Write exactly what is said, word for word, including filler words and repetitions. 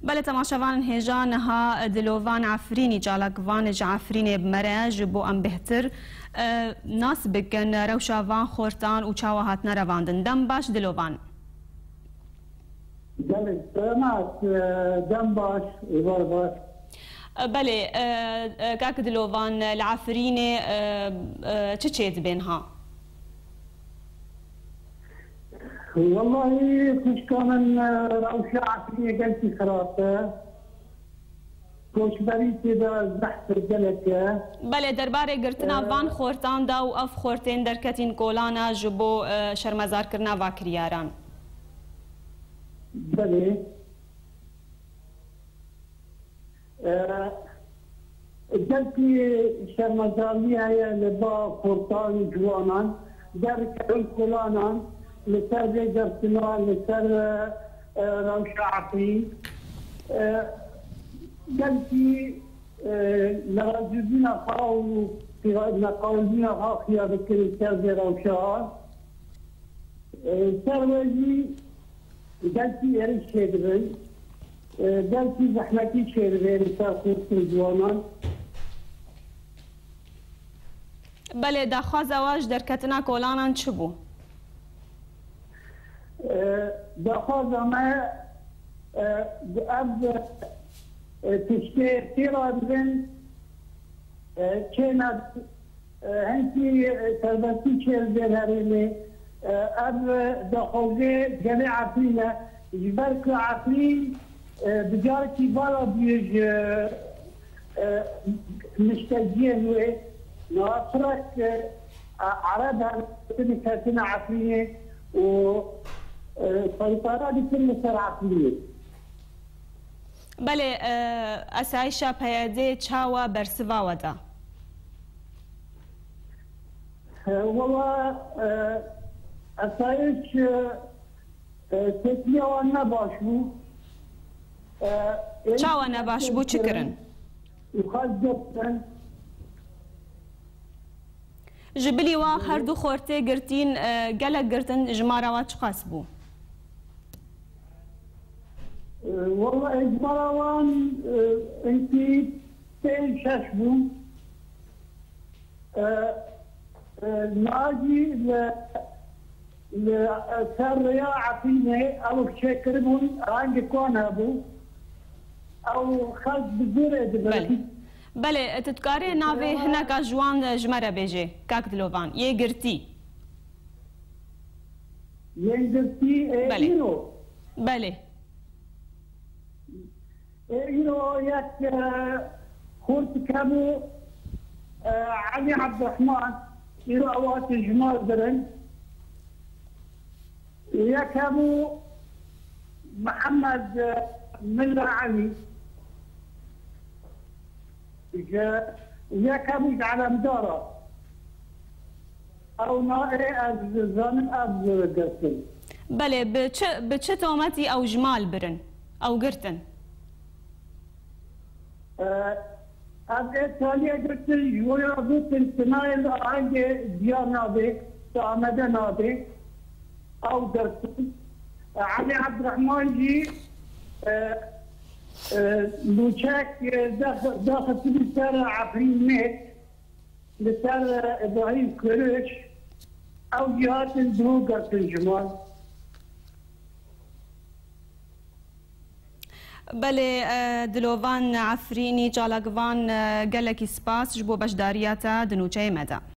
Belê, temaşevanên hêja, niha Dilovan Efrînî, çalakvan ji Efrînê bi me re, ji bo em bêhtir, e, nas bikin rewşa van xortan û çawa hatine revandin. Dem baş, Dilovan. Belê, selamet, e, dem baş, êvar baş. E, belê, e, e, kak Dilovan, li Efrînê, e, e, çi çêdibe niha? Wellahî, xwişka min, e, rewşa Efrînê gelkî xirab e. Koçberî tê de zehf e, gelek e. Belê, derbarê girtina, e, van xortan de û ev xortên derketîn kolana ji bo, e, şermezarkirina va kiryaran. Belê. E, gelkî şermezarî heye li ba xortan û ciwanan, derkevin kolanan li ser vê girtina, li ser, e, e, rewşa Efrîn. E, gelkî, e, nerazîbûna xwe û neqewlbûna xwe xuya dikin li ser vê rewşa. E, ser wê jî Belkî êrîş çêdibin, e, belkî zehmetî çêdibe li ser xort û ciwanan. Belê, daxwaza we ji derketina kolanan çi bû? E, daxwaza me, e, ev, e, tiştê tê radibin, e, çê nebin. E, hinkî, e, serbestî çêdibe herêmê. E, ev, e, daxwazê gelê Efrîn e. Ji ber ku Efrîn, e, bi carekî vala bûye ji, e, e, nişteciyên wê. Niha pirek, e, e, Ereb hevdîtin ketine Efrînê û, e, seytara dikin li ser Efrînê. Belê, e, esayîşa P Y D'ê çawa bersiva we da? E, wela, e, esayîş, e, e, tepkiya wan ne baş bû. E, êrîş Çawa ne baş bû, çi kirin? Û xas girtin. Ji bilî wa her du xortê girtîn, e, gelek girtin, jimara wa çiqas bû? E, wela, e, jimara wan, e, hinkî pênc şeş bû. E, e, niha jî li, li, e, ser rêya Efrînê ew çêkiribûn, rengê wan hebû. Ew xelk bi zorê dibin. Belê. Belê, tu dikarî navê hineka ji wan ji me re bêjê, kak Dilovan, yê girtî? Yên girtî, ê, Belê. Îro. Belê. Ê, îro yek, e, xortik hebû, e, Elî Ebdirehman, îro ew hatin ji mal birin. Yek hebû Mihemed, e, Milla Elî. Ji, yek hebû ji Elemdara. Ew na, ê, ez zanim ev girtin. Belê, bi çi, bi çi tometî ew ji mal birin? Ew girtin? E, ev ê taliye girtin, ji wê re gotin, tu nayê li ahengê diyar nabê, tu amade nabê. Ew girtin. E, Elî Ebdirehman jî, e, e, nûçek, e, dax-, daxistibû ser Efrîn Mêt, li ser, e, Îbrahîm Kuruç, ew jî hatin dû girtin ji mal. Belê, e, Dilovan Efrînî, çalakvan, e, gelekî spas ji bo beşdariya te di nûçeyê me de.